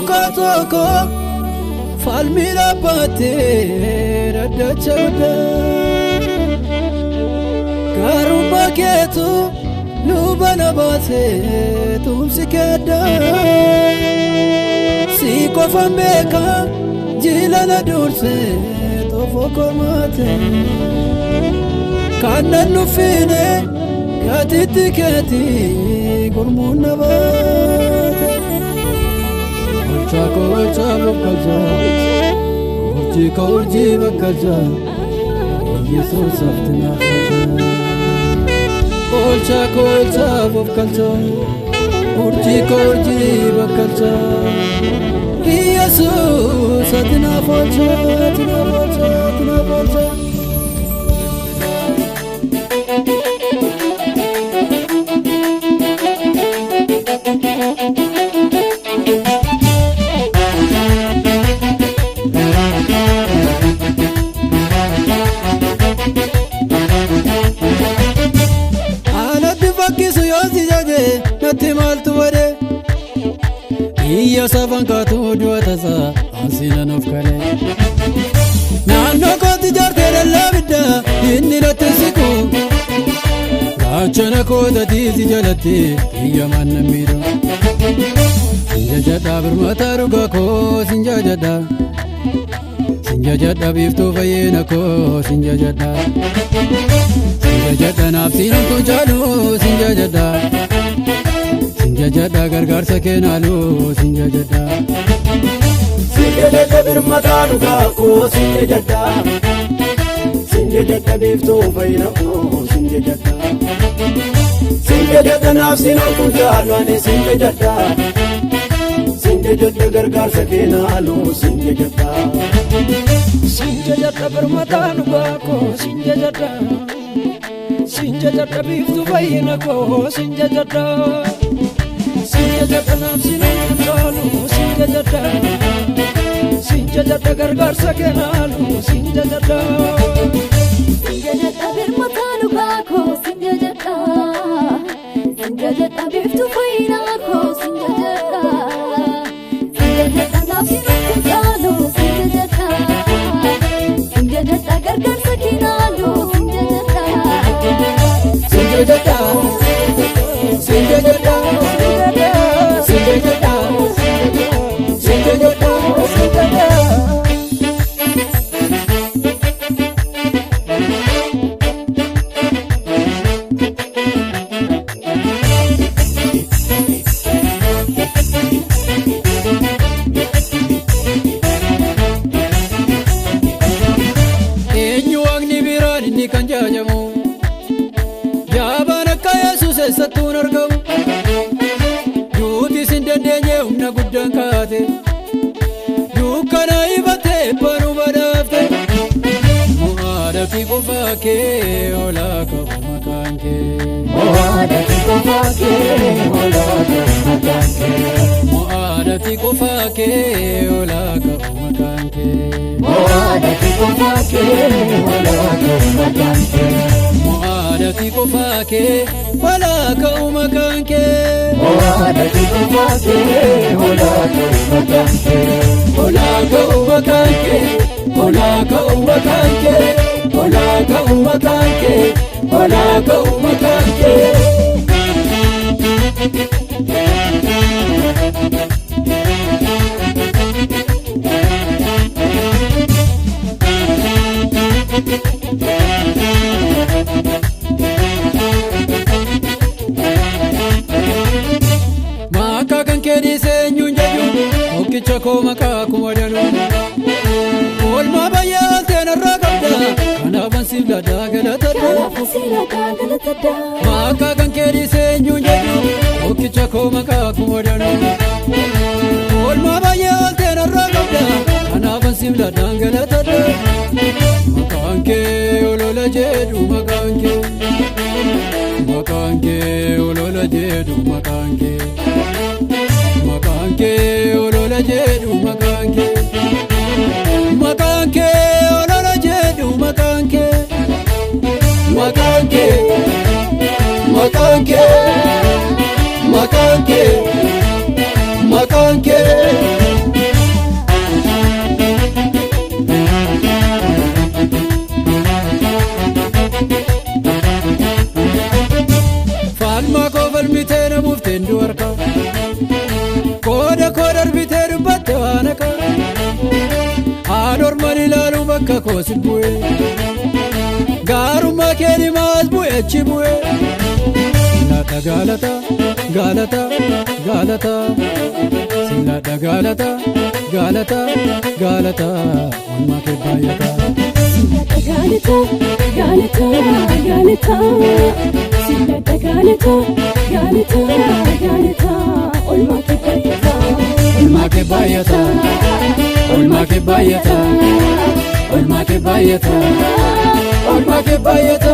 Abukaatoo koo falmii dhaabbattee dhaddacha guddaa. Gaarummaa keetu luba na baasee tumsi kee addaa. Si qofan beeka jila na dursee xoofoo kormaate. Kan nan nuffine gatiitti keetii gurmuun na baate. Olchaa koo olchaa bakkalchaa, urjii koo urjii bakkalchaa, Yesuus hafti naaf olchaa. Olchaa koo olchaa bakkalchaa, urjii koo urjii bakkalchaa, Yesuus ati naaf olchaa, ati naaf olchaa, ati naaf olchaa. Anatti fakkisu yoo si jaje natti maaltu bade? Iyya safan kaatu du'a tasaa ansiina of kale. Naannoo kootti jaartee dallaa bidda inni natti siqu. Gaachana kootatti si jalatti iyya manna miidhu. Sin jajadha birmata dhugaa koo sin jajadha. Sin jajadha biiftuu fayyina koo sin jajadha. Sin jajadha naaf siinamtu jaalu sin jajadha. Sin jajadha gargaarsa keenaalu sin jajadha. Sin jajadha birmataa dhugaa koo sin jajadha. Sin jajadha biiftuu fayyina koo sin jajadha. Sin jajadha naaf siinamtu jaalu ani sin jajadha. Sin jajadha gargaarsa keenaalu sin jajadha. Sin jajadha birmataa dhugaa koo sin jajadha. Sin jajadha biiftuu fayyina koo sin jajadha. Sin jajadha naaf siinamtu jaalu sin jajadha. Sin jajadha gargaarsa keenaalu sin jajadha. Sin jajadha birmataa dhugaa koo sin jajadha. Sin jajadha biiftuu fayyinaa koo sin jajadha. Sin jajadha naaf siinamtu jaalu sin jajadha. Sin jajadha gargaarsa keenaalu sin jajadha. Sin jajadha, sin jajadha, sin jajadha, sin jajadha, sin jajadha. Eenyu waaqni biraan inni kan jajamu? Jaabaan akka Yesuus eessattuu hin argamu. Duutis hin dandeenye humna guddaan kaate. Dukkana ifatee banuu badhaafte. Mo'aadhaati qofaa kee olaa qabu maqaan kee. Mo'aadhati qofaa kee olaa qabu maqaan kee. Mo'aadhaati qofaa kee olaa qabu maqaan kee. Mo'aadhati qofaa kee olaa qabu maqaan kee. Mo'aadhaati qofaa kee olaa qabu maqaan kee. Mo'aadhati qofaa kee olaa qabu maqaan kee. Olaa qabu maqaan kee. Olaa qabu maqaan kee. Olaa qabu maqaan kee. Olaa qabu maqaan kee. Maqaa kan kee dhiisee eenyuun jedhu tokkicha koo maqaa kuma danuu. Oolmaa baay'ee oolteen irraa qabda kanaafan siif ladhaa galatadha. Kanaafan si ladhaa galatadha. Maqaa kan kee dhiisee eenyuun jedhu tokkicha koo maqaa kuma danuu. Oolmaa baay'ee oolteen irraa qabda kanaafan siif ladhaan galatadha. Maqaan kee olola jedhu maqaan kee. Maqaan kee olola jedhu maqaan kee. Maqaan kee olola jedhu maqaan kee. Maqaan kee olola jedhu maqaan kee. Maqaan kee. Maqaan kee. Maqaan kee. Maqaan kee. Bakka koo si bu'e gaarummaa kee dimaas bu'e achi bu'e. Silaadha galata galata galata silaadha galata galata galata oolmaa kee baay'ata. Galata galata galata silaadha galata galata galata oolmaa kee baay'ata. Oolmaa kee baay'ata oolmaa kee baay'ata oolmaa kee baay'ata oolmaa kee baay'ata.